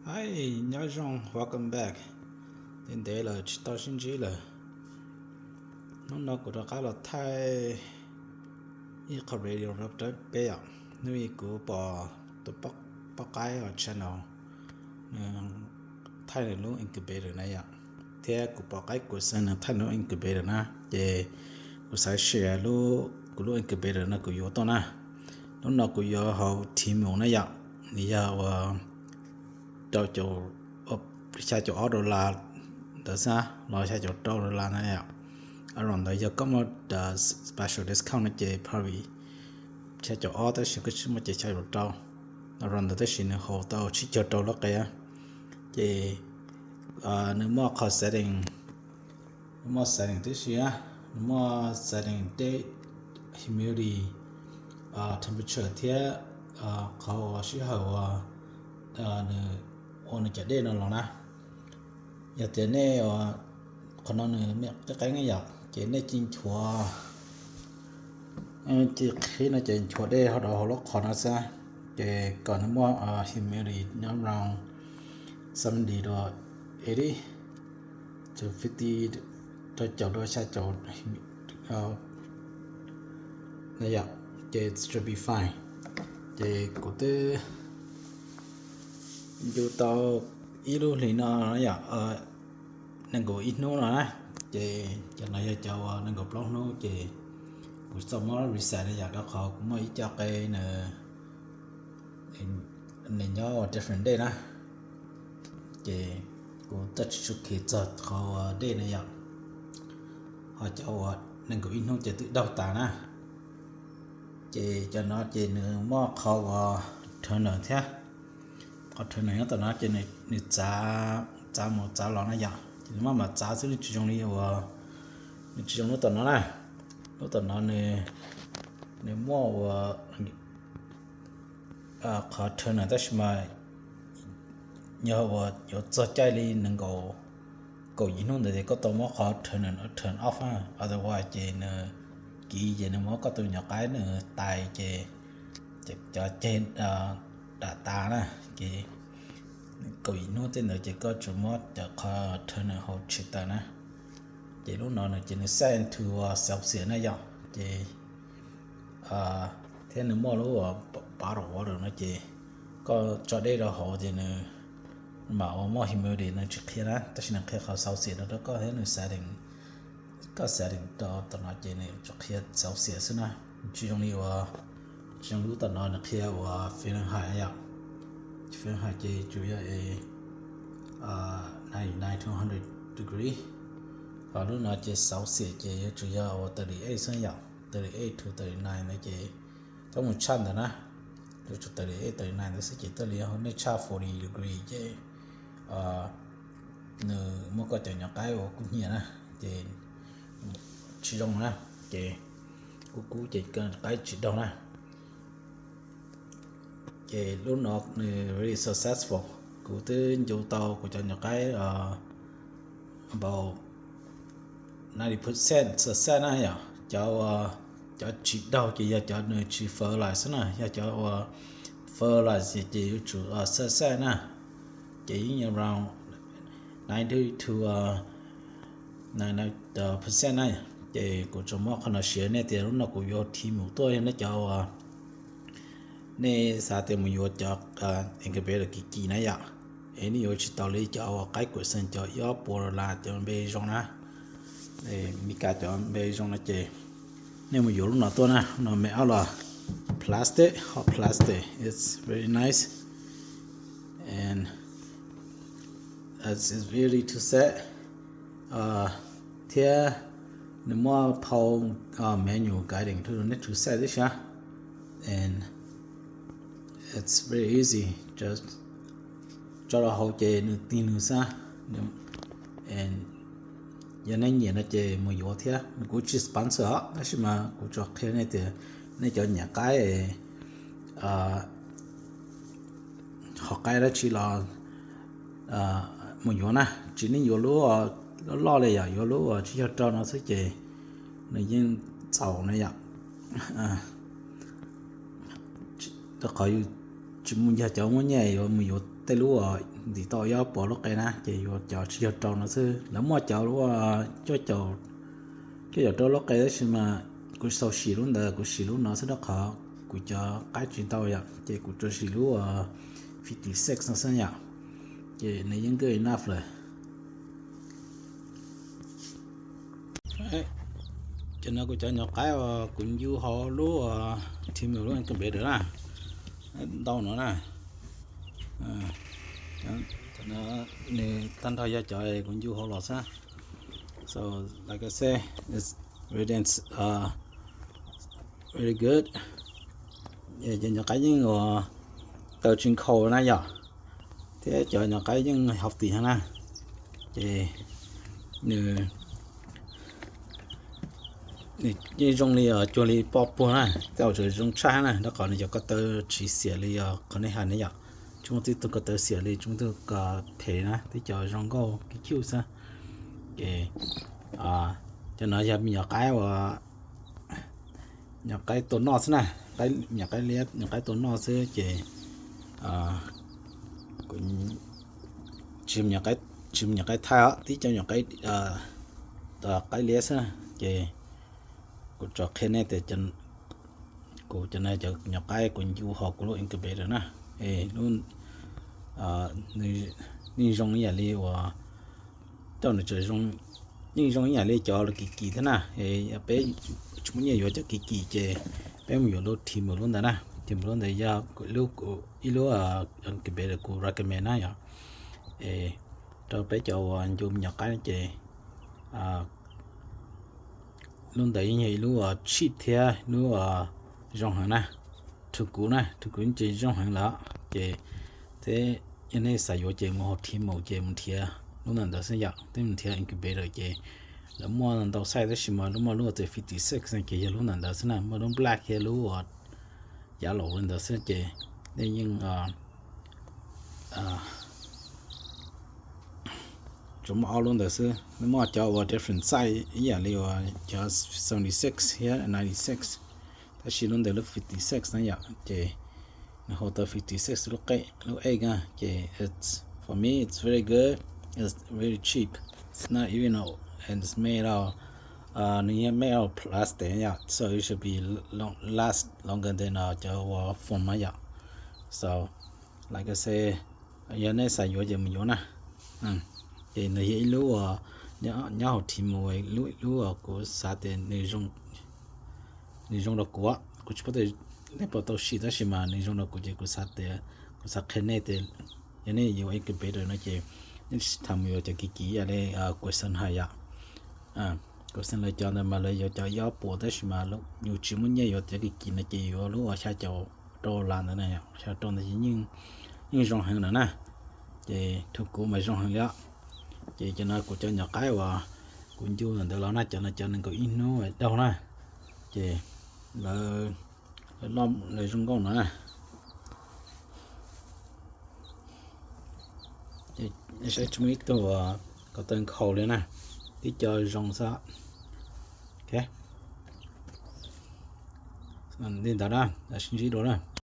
Hi, nyob zoo, welcome back. Ntev ntev lawm tsis tau sib ntsib lawm. Hnub no kuv rov qab los thaij ib qho video rau peb yom. Hnub ib kuv pom tus poj qaib channel nws thaij nws lub incubator na yom, thiab kuv pom qaib kuv xeem nws thaij nws lub incubator na, ces kuv xav share kuv lub incubator no kuv yuav tuaj na. Lub no kuv yuav hauv Temu na yom, nws yog uas rau caum, xya caum ob dollar ntawd xwb los xya caum rau dollar na yom. Around ntawd yog koj muaj special discount no ces probably xya caum ob tab sis koj tsis muaj ces xya caum rau. Around ntawd tab sis nws haus tau tsib caug rau lub qe. Ces nws muaj qhov setting, nws muaj setting tib si, nws muaj setting date, humidity, temperature thiab qhov uas sij hawm uas nws ua nws cov dej no los na. Yog tias nej, qhov no nws qeeb qeeb yom, ces nej ci nchuav, ci qhib no ces nchuav dej ho rau hauv lub qhov no xwb, ces kom nws muaj humidity nyob around seventy to eighty to fifty, rau caum rau xya caum na yom, ces should be fine. Ces kuv twb ncu tau ib lub hlis no yom, nees nkaum ib hnub no na, ces cov no yog cov uas nees nkaum plaub hnub ces kuv txoj muab reset na yom, rau qhov kuv muaj ib co qe nws nyob ua different date na, ces kuv txoj tsis tshua kheev txog qhov date na yom. Ho cov uas nees nkaum ib hnub ces twb daug tas na, ces cov no ces nws muaj qhov uas timer thiab. Qhov timer nyob tom no ces nws txav, txav mus txav los na yom, ces nws maj mam txav xwb, nws tsis zoo li uas, nws tsis zoo lub tom no na. Lub tom no nws muaj uas qhov timer tab sis mas yog uas yuav txog caij li nees nkaum, kaum yim hnub ntawd ces koj tau muab qhov timer no turn off na, otherwise ces nws kiv ces nws muab koj tus nyuam qaib nws tais ces cov ceg dam tas na, ces kaum yim hnub tej ntawd ces koj tsuas muab cov qhov timer haus tsis tawm na. Ces lub no nws ces nws set into Celsius na yom, ces thiab nws muaj lub bottle water no ces koj tso dej rau hauv ces nws mam ua muaj humidity, nws tsis qhia na, tab sis nws qhia qhov Celsius no rau koj thiab nws setting, koj setting rau tom no ces nws tsuas qhia Celsius xwb na. Tsis zoo li uas, tsis zoo lub tom no nws qhia uas Fahrenheit yom. Fahrenheit ces tsuas yog ninety nine to hundred degree, ho lub no ces Celsius ces yuav tsum yog uas thirty eight xwb yom, thirty eight to thirty nine na ces coj mus tshaj ntawd na, yuav tsum thirty eight thirty nine ntawd xwb ces thiaj li, nej tshaj forty degree ces nws muab koj cov nyuam qaib ua kub hnyiab na, ces tsis zoo na, ces kub kub ces qaib tsis daug na. Ces lub no nws really successful, kuv twb ncu tau kuv cov nyuam qaib about ninety percent success na yom. Cov, cov tsis daug ces yog cov nws tsis fertilize xwb na, yog cov uas fertilize ces yuav tsum success na, ces yeej around ninety to percent na. Ces kuv tsuas muab qhov no share nej tias lub no kuv yuav team mus tuaj, yog nej cov uas nej xav tias mus yuav cov incubator kim kim na yom, es nej yuav tsis tau li cov uas qaib kuam xeem cov ib ob puas dollar cov npe zoo na, Meskas cov npe zoo no ces nej mus yuav lub no tuaj na. Lub no made out of plastic, hot plastic, it's very nice and it's easy to set, thiab nws muaj phau manual guiding rau nej to set tib si, and it's very easy, just tso rau hauv ces nws tig nws xwb. Yog nej nyiam no ces mus yuav thiab, kuv tsis sponsor os, tab sis mas kuv tsuas qhia nej tias nej cov nyiam qaib, hom qaib dab tsi los mus yuav na, tsis nej yuav lub loj loj li yom, yuav lub uas tsib caug rau no xwb ces nws yeej txaus na yom. Rau qhov yus tsis mus yog cov muaj nyiaj yuav mus yuav tej lub uas ntim tau ob puas lub qe na, ces yuav cov tsis yog rau no xwb. Lawv muaj cov uas cuaj caum rau lub qe tab sis mas kuv xaus sim lub ntawd, kuv sim lub no xwb rau qhov kuv cov qaib tsis ntau yom, ces kuv tsuas sim lub fifty six no xwb yom, ces nws yeej good enough lawm. Ces no kuv cov nyuam qaib uas kuv ncu hauv lub trimmer lub incubator na, ntau no na. Nws tag nrho yog cov kuv ncu hauv los xwb. So like I say, it's really, uh, really good. Cov nyuam qaib yeej uas taw tsis nkhaus na yom, thiab cov nyuam qaib yeej healthy heev na. Ces nws yeej zoo li cuag li poj puag na, tej zaum tseem zoo tshaj na, rau qhov nws cov ko taw tsis xiam li os qhov nej hais ne yom. Tsis muaj tib tug ko taw xiam li, tsis muaj tib tug ko phem na, twb cov zoo nkauj kiv cuj xwb. Ces cov no yog me nyuam qaib uas nyuam qaib tua noj xwb na, nyuam qaib liab, nyuam qaib tua noj xwb ces kuv tsis, tsis nyuam qaib thaij os, tib cov nyuam qaib, qaib liab xwb na. Ces kuv tsuas qhia nej tias kuv cov no cov nyuam qaib kuv ncu hauv kuv lub incubator na, lub, yeej zoo ib yam li uas coj nws tseem zoo, yeej zoo ib yam li cov kiv kiv thiab na. Peb tsis muaj nyiaj yuav cov kiv kiv ces peb mus yuav lub trimmer lub ntawd na. Trimmer lub ntawd yog ib lub incubator kuv recommend na yom. Rau peb cov uas ncu me nyuam qaib ces lub ntawd yeej yog ib lub uas cheap thiab lub uas zoo heev na. Rau kuv na, rau kuv ces zoo heev lawm ces, thiab yog nej xav yuav ces mus hauv trimmer ces mus nrhiav lub ntawm ntawd xwb yom. Twb mus nrhiav incubator ces lawv muaj ntau size tab sis mas lub muaj lub tias fifty six ces yog lub ntawm ntawd xwb na, muaj lub black thiab lub uas yav laus li ntawd xwb ces nej yeej tsuas muaj ob lub ntawd xwb. Nws muaj cov uas different size ib yam li uas cov seventy six thiab ninety six, tab sis lub ntawd lub fifty six na yom, ces nws hu tau fifty six lub qe, lub egg na, ces it's, for me it's very good, it's very cheap, it's not even, and it's made of, nws yeej made of plastic yom, so it should be last longer than cov uas foam na yom. So like I say, yog nej xav yuav ces mus yuav na. Ces ntawd yog ib lub uas nyob hauv trimmer, lub, lub uas kuv xav tias nws zoo rau kuv, kuv tsis paub tias nej puas tau sim tab sis mas nws zoo rau kuv ces kuv xav tias, kuv xav qhia nej tias yog nej yuav incubator no ces nej tsis tas mus yuav cov kiv kiv ib yam li kuv xeev hais yom. Kuv xeev lawv cov ntawd mas lawv yuav cov ib ob puas tab sis mas yus tsis muaj nyiaj yuav cov kiv kiv no ces yuav lub uas xya caum rau las ntawd na, xya caum rau ntawd ces yeej zoo heev lawm na. Ces rau kuv mas zoo heev li os. Ces cov no kuv cov nyuam qaib uas kuv ncu ntawm ntawd los na, cov no cov nees nkaum ib hnub daug na, ces lawv, lawv zoo nkauj no na. Ces saib tsis muaj ib tug uas ko taw nkhaus li na, tib co zoo xwb. Li ntawd na, sib ntsib dua na.